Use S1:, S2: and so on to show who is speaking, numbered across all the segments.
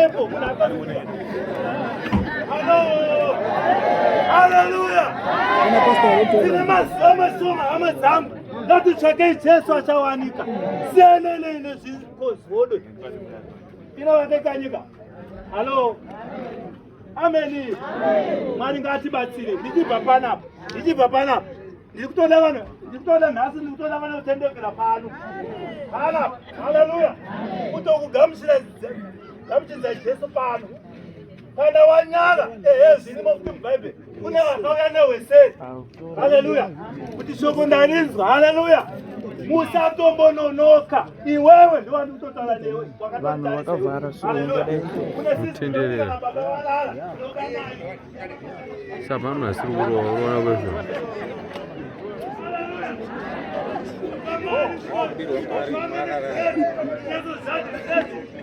S1: Pakarepo munhu akamuka. Halo! Haleluya! Tine mazuva mashoma hama dzangu. Ngatitsvakei Jesu achawanika. Siyananei nezvikozvodo. Inovakeka nyika. Halo! Ameni. Mwari ngaatibatsire. Ndichibva panapa. Ndichibva panapa. Ndiri kutoda vanhu, ndiri kutoda nhasi, ndiri kutoda vanhu kutendekera pano. Panapa. Haleluya. Kutokugamuchira gamuchidza Jesu pano. Kana wanyara, ehe zvirimo futi muBhaibheri. Kune vakauya nehweseri. Haleluya. Kuti shoko ndarinzwa. Haleluya. Musatombononoka. Iwewe ndiwe wandiri kutotaura newe.
S2: Vanhu vakavhara so ungadai
S3: Kutenderera. Sapa munhu asiri kurova unoona kwezvo.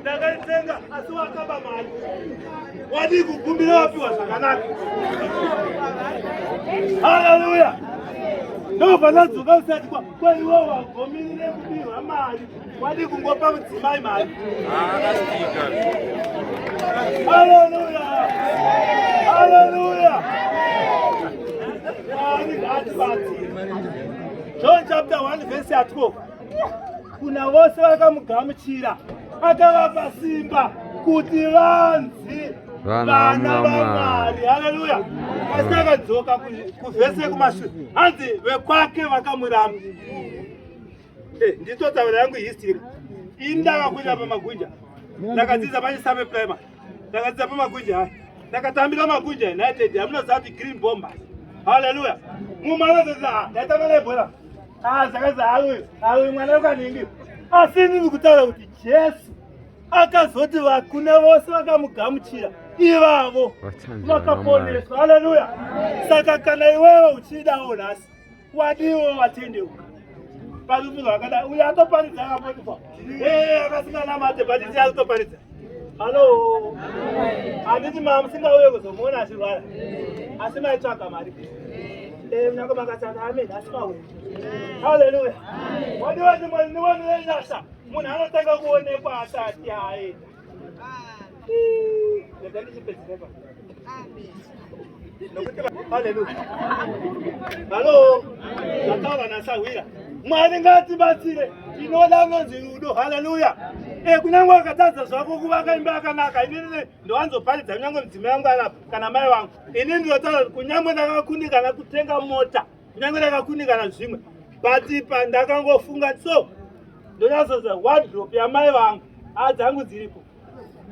S1: Ndakaitenga asi wakaba mari. Wadii kukumbira wapiwa zvakanaka. Haleluya. Ndobva ndadzoka usati kwa kwa iwe wagomirire kubirwa mari. Wadii kungopa mudzimai mari. Haleluya. Haleluya. Mwari ngaatibatsire. John chapter 1 verse ya 12. Kuna vose vakamugamuchira akavapa simba kuti vanzi
S3: Vana
S1: vana
S3: vaMwari.
S1: vaMwari. Haleluya. Asi akadzoka kuvhesi yekumashure hanzi vekwake vakamuramba. Eh, nditotaura yangu history. Ini ndakakurira pamagunja. Ndakadzidza paChisape Primary. Ndakadzidza pamagunja aya. Ndakatambira magunja United. Hamunoziva kuti Green Bombers. Haleluya. Mumwe anozoti ndaitamba nebhora. Ah, zvakanzi auyu, auyu mwana wekwanhingi. Asi inini kutaura kuti Jesu akazoti vakune vose vakamugamuchira ivavo
S3: Vachanzi vana
S1: vakaponeswa. Haleluya. Saka kana iwewe uchidawo nhasi, wadiwo watendeuka. Parufu rwakadai, uyu atoparidza akaponeswa. Eh, akasinganamate but iye akutoparidza. Halo. Handiti mamusingauye kuzomuona achirwara. Asi maitsvaga mari. Eh, mnako makatsvaka amen, asi mauya. Haleluya. Wadiwa ni nyasha. Munhu anotanga kuonekwa asati aenda. Rega ndichipedzere pa. Nokuti haleluya. Halo. Zvataura nasahwira. Mwari ngatibatsire. Tinoda unonzi rudo. Haleluya. Eh, kunyange wakatadza zvako kuvaka imba yakanaka, inini ndowanzoparidza kunyange mudzimai wangu arapa kana mai vangu. Inini ndinotaura kuti kunyange ndakakundikana kutenga mota, kunyange ndakakundikana zvimwe, but pandakangofunga so ndonyatsoziva wardrobe yamai vangu adzangu dziripo.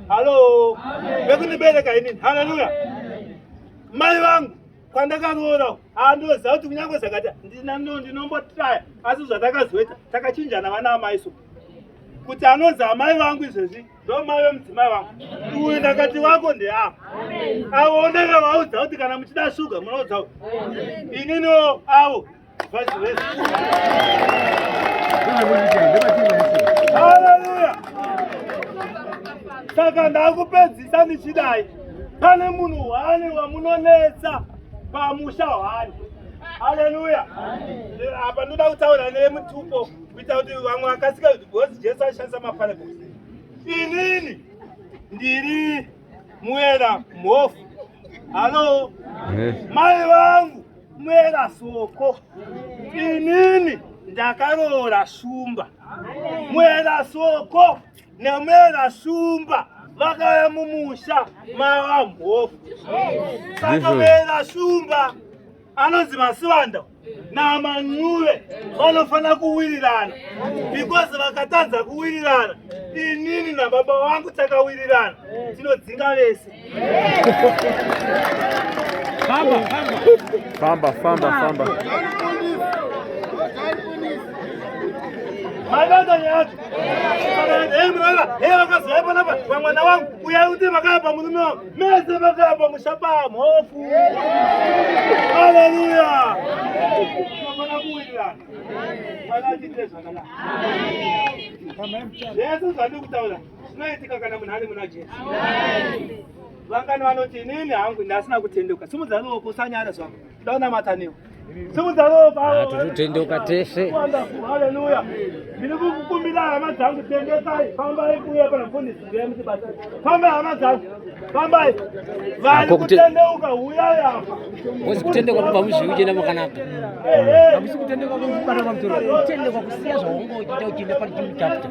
S1: Halo, vekundibereka inini. Haleluya. Mai vangu kwandakaroora handoziva kuti kunyange zvakati ndinombotraya asi zvatakazoita takachinjana vana amai so kuti anonzi amai vangu izvezvi ndo mai vemudzimai vangu uyu ndakati wako ndeapa avo ndakavaudza kuti kana muchida shuga munoudza ininiwo avo vice versa. Haleluya. Saka ndakupedzisa ndichidai. Pane munhu hwani wamunonetsa pamusha hwani. Haleluya. Apa ndoda kutaura nemutupo kuita kuti vamwe vakasika kuti because Jesu aishandisa maparables. Inini ndiri muera mhofu. Halo. Mai vangu muera soko. Inini ndakaroora shumba. Muera soko nemuera shumba vakauya mumusha mava mhofu. Saka
S3: Ndizvo.
S1: muera shumba anonzi Masivanda naMancube vanofanira kuwirirana because vakatadza kuwirirana inini nababa vangu takawirirana tinodzinga vese.
S3: Famba, famba, famba.
S1: Maibata nyaya Hey, munoona, hey, vakazouya panapa pamwana wangu uyai kuti vakaya pamurume wangu mese vakaya pamusha pamhofu. Haleluya! Tinofanira kuwirirana. Mwari atiitire zvakanaka. Zvese zvandiri kutaura zvinoitika kana munhu ari muna Jesu. Vangani vanoti inini hangu ndasina kutendeuka, simudza ruoko usanyara zvako, ndoda kunamata newe. Simudza ruoko.
S4: Ah, tototendeuka tese.
S1: Wonderful. Hallelujah. Ndiri kukukumbira hama dzangu, tendekai, fambai kuuya pana mufundisi, uyai mutibatsire. Fambai hama dzangu, fambai. Vari
S4: Ako kute-
S1: kutendeuka, huyai apa.
S4: Kozi kutendeuka kubva muzvivi kuchienda makanaka.
S1: Eh, eh.
S4: Hakusi kutendeuka kwekubata pamusoro, kutendeuka kusiya zvaunga uchiita uchienda pane chimwe chapter.